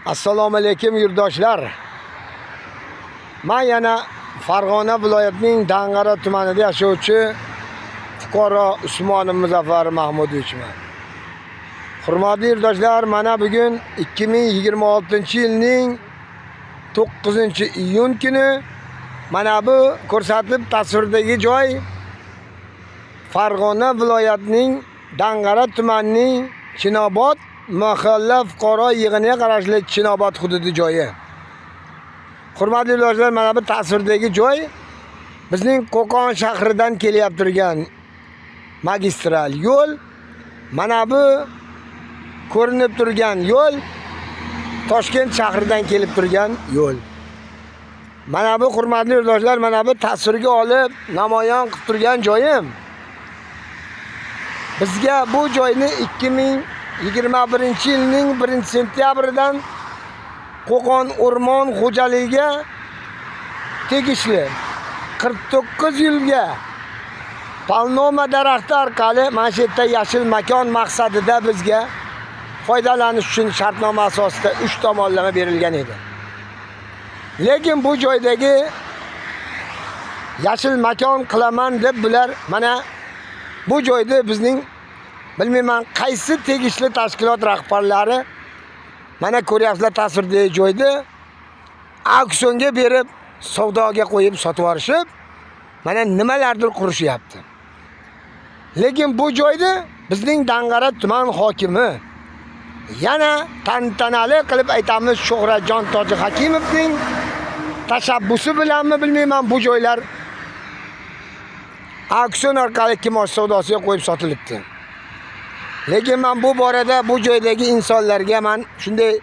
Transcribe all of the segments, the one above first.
Assalomu alaykum yurtdoshlar. Men yana Farg'ona viloyatining Dang'ara tumanida yashovchi fuqaro Usmonov Muzaffar Mahmudovichman. Hurmatli yurtdoshlar, mana bugun 2026-yilning 9-iyun kuni mana bu ko'rsatib tasvirdagi joy Farg'ona viloyatining Dang'ara tumanining Chinobod mahalla fuqaro yig'iniga qarashli Chinobod hududi joyi. Hurmatli yurtdoshlar, mana bu tasvirdagi joy bizning Qo'qon shahridan kelyapti turgan magistral yo'l. Mana bu ko'rinib turgan yo'l Toshkent shahridan kelib turgan yo'l. Mana bu hurmatli yurtdoshlar, mana bu tasvirga olib namoyon qilib turgan joyim. Bizga bu joyni 2021-yilning 1-sentyabridan Qo'qon o'rmon xo'jaligiga tegishli 49 yilga palnoma daraxti orqali mana shu yerda yashil makon maqsadida bizga foydalanish uchun shartnoma asosida 3 tomonlama berilgan edi. Lekin bu joydagi yashil makon qilaman deb bular mana bu joyda bizning bilmayman qaysi tegishli tashkilot rahbarlari mana ko'ryapsizlar tasvirdagi joyda auksionga berib savdoga qo'yib sotib yuborishib mana nimalardir qurishyapti. Lekin bu joyda bizning Dang'ara tuman hokimi yana tantanali qilib aytamiz Shuhratjon Tojihakimovning tashabbusi bilanmi bilmayman bu joylar auksion orqali kimosh savdosiga qo'yib sotilibdi. Lekin men bu borada bu joydagi insonlarga men shunday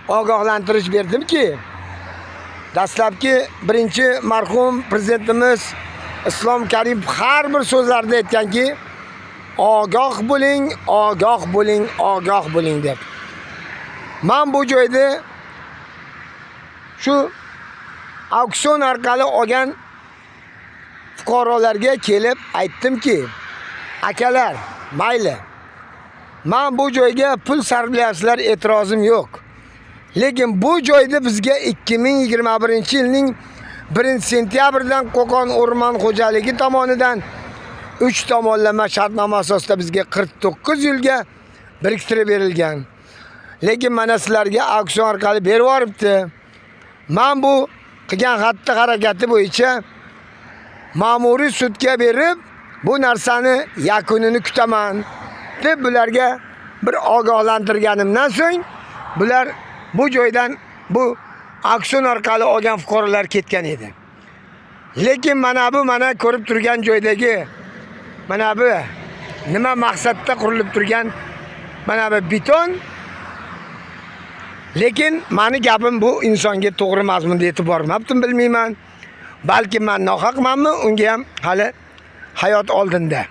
ogohlantirish berdimki, dastlabki birinchi marhum prezidentimiz Islom Karimov har bir so'zlarida aytganki, ogoh bo'ling, ogoh bo'ling, ogoh bo'ling deb. Men bu joyda shu auksion orqali olgan fuqarolarga kelib aytdimki, akalar, mayli. Men bu joyga pul sarflayapsizlar, e'tirozim yo'q. Lekin bu joyda bizga 2021-yilning 1-sentyabrdan Qo'qon o'rmon xo'jaligi tomonidan 3 tomonlama shartnoma asosida bizga 49 yilga biriktirib berilgan. Lekin mana sizlarga auksion orqali berib yuboribdi. Men bu qilgan xatti harakati bo'yicha ma'muriy sudga berib bu narsani yakunini kutaman deb bularga bir ogohlantirganimdan so'ng bular bu joydan bu auksion orqali olgan fuqarolar ketgan edi. Lekin mana bu mana ko'rib turgan joydagi mana bu nima maqsadda qurilib turgan mana bu beton, lekin mani gapim bu insonga to'g'ri mazmunda yetib bormabdi, bilmayman. Balki men nohaqmanmi, unga ham hali hayot oldinda.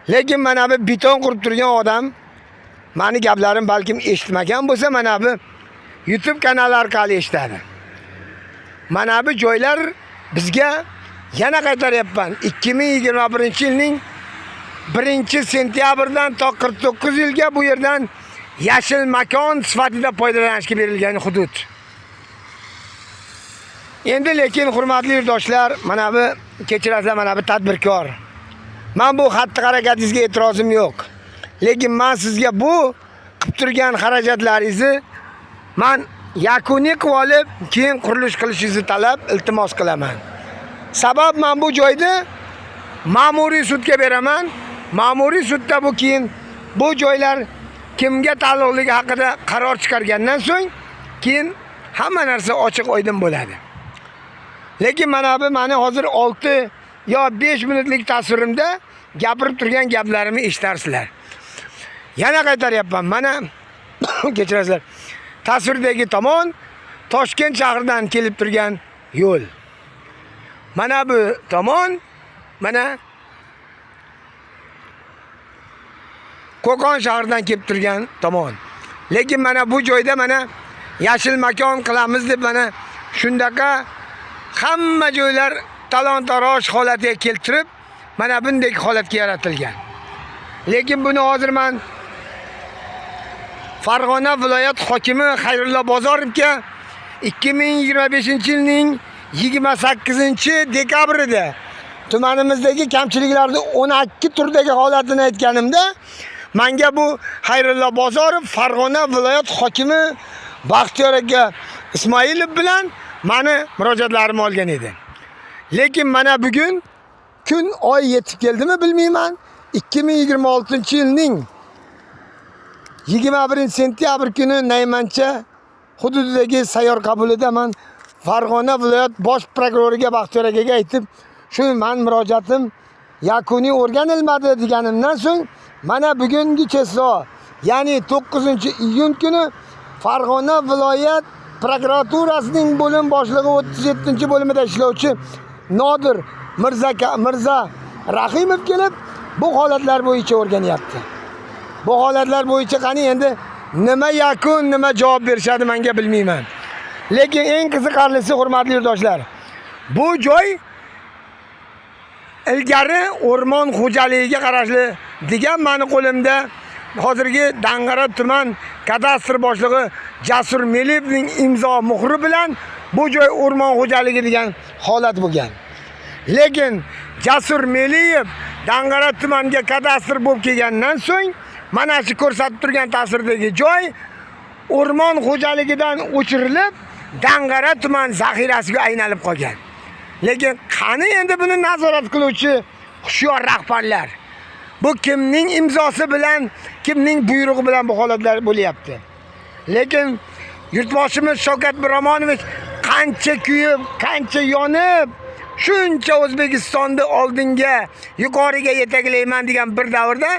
Lekin mana bu beton qurib turgan odam mani gaplarim balkim eshitmagan bo'lsa, mana bu YouTube kanali orqali eshitadi. Mana bu joylar bizga yana qaytaryapman. 2021-yilning 1-sentyabrdan to 49 yilga bu yerdan yashil makon sifatida foydalanishga berilgan hudud. Endi lekin hurmatli yurtdoshlar, mana bu kechirasizlar, mana bu tadbirkor. Men bu xatti harakatingizga e'tirozim yo'q. Lekin men sizga bu qilib turgan xarajatlaringizni men yakuniy qilib olib, keyin qurilish qilishingizni talab iltimos qilaman. Sabab men bu joyda ma'muriy sudga beraman. Ma'muriy sudda bu keyin bu joylar kimga taalluqligi haqida qaror chiqargandan so'ng keyin hamma narsa ochiq oydin bo'ladi. Lekin mana bu meni hozir 6 yo 5 minutlik tasvirimda gapirib turgan gaplarimni eshitarsizlar. Yana qaytaryapman. Mana kechirasizlar. Tasvirdagi tomon Toshkent shahridan kelib turgan yo'l. Mana bu tomon mana Qo'qon shahridan kelib turgan tomon. Lekin mana bu joyda mana yashil makon qilamiz deb mana shundaqa hamma joylar talon-taroj holatiga keltirib, mana bunday holatga yaratilgan. Lekin buni hozir men Farg'ona viloyat hokimi Xayrullo Bozorovga 2025-yilning 28 dekabrida tumanimizdagi kamchiliklarni 12 turdagi holatini aytganimda, menga bu Xayrullo Bozorov Farg'ona viloyat hokimi Baxtiyor aka Ismoilov bilan mani murojaatlarimni olgan edi. Lekin mana bugun kun oy yetib keldimi, bilmayman. 2026-yilning 21 sentyabr kuni Naymancha hududidagi sayyor qabulida man Farg'ona viloyat bosh prokuroriga Baxtiyor akaga aytib, shu man murojaatim yakuniy o'rganilmadi deganimdan so'ng, mana bugungi число, ya'ni 9 iyun kuni Farg'ona viloyat prokuraturasining bo'lim boshlig'i, 37 bo'limida ishlovchi Nodir Mirza Rahimov kelib bu holatlar bo'yicha o'rganyapti. Bu holatlar bo'yicha qani endi nima yakun, nima javob berishadi menga, bilmayman. Lekin eng qiziqarlisi, hurmatli yurtdoshlar, bu joy ilgari o'rmon xo'jaligiga qarashli degan mani qo'limda hozirgi Dang'ara tuman kadastr boshlig'i Jasur Meliyevning imzo muhri bilan bu joy o'rmon xo'jaligi degan holat bo'lgan. Lekin Jasur Meliyev Dang'ara tumaniga kadastr bo'lib kelgandan so'ng mana shu ko'rsatib turgan tasvirdagi joy o'rmon xo'jaligidan o'chirilib, Dang'ara tuman zaxirasiga aylanib qolgan. Lekin qani endi buni nazorat qiluvchi hushyor rahbarlar? Bu kimning imzosi bilan, kimning buyrug'i bilan bu holatlar bo'lyapti? Lekin yurtboshimiz Shavkat Miromonovich qancha kuyib, qancha yonib, shuncha O'zbekistonni oldinga, yuqoriga yetaklayman degan bir davrda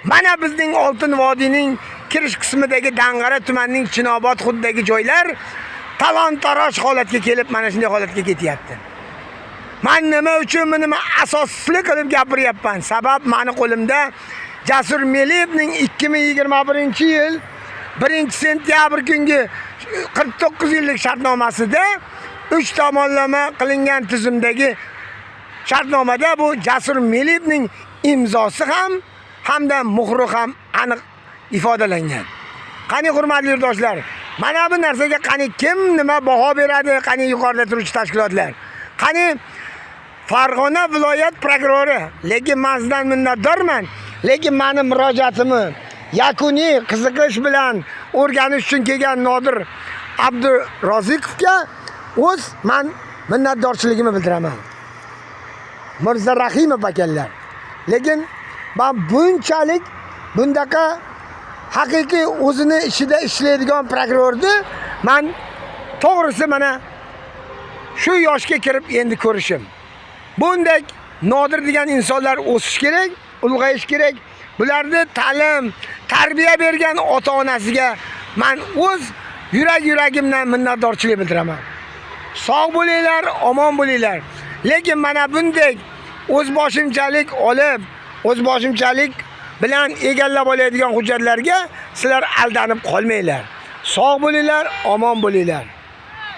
mana bizning Oltin vodiyning kirish qismidagi Dang'ara tumanining Chinobod hududidagi joylar talon-taroj holatga kelib, mana shunday holatga ketyapti. Man nima uchun buni nima asosli qilib gapiryapman? Sabab, mani qo'limda Jasur Meliyevning 2021-yil 1 sentyabr kungi 49 yillik shartnomasida 3 tomonlama qilingan tizimdagi shartnomada bu Jasur Meliyevning imzosi ham hamda muhri ham aniq ifodalangan. Qani, hurmatli yurtdoshlar, mana bu narsaga qani kim nima baho beradi? Qani yuqorida turuvchi tashkilotlar? Qani Farg'ona viloyat prokurori? Lekin men sizdan minnatdorman. Lekin mani murojaatimni yakuniy qiziqish bilan o'rganish uchun kelgan Nodir Abduroziqovga o'z man minnatdorchiligimni bildiraman. Mirza Rahimov ekanlar. Lekin man bunchalik bundaqa haqiqiy o'zini ishida ishlaydigan prokurorni man, to'g'risi, mana shu yoshga kirib endi ko'rishim. Bunday nodir degan insonlar o'sish kerak, ulg'ayish kerak. Bularni ta'lim, tarbiya bergan ota-onasiga man o'z yurak yuragimdan minnatdorchilik bildiraman. Sog' bo'linglar, omon bo'linglar. Lekin mana bunday o'zboshimchalik olib, o'zboshimchalik bilan egallab oladigan hujjatlarga sizlar aldanib qolmanglar. Sog' bo'linglar, omon bo'linglar.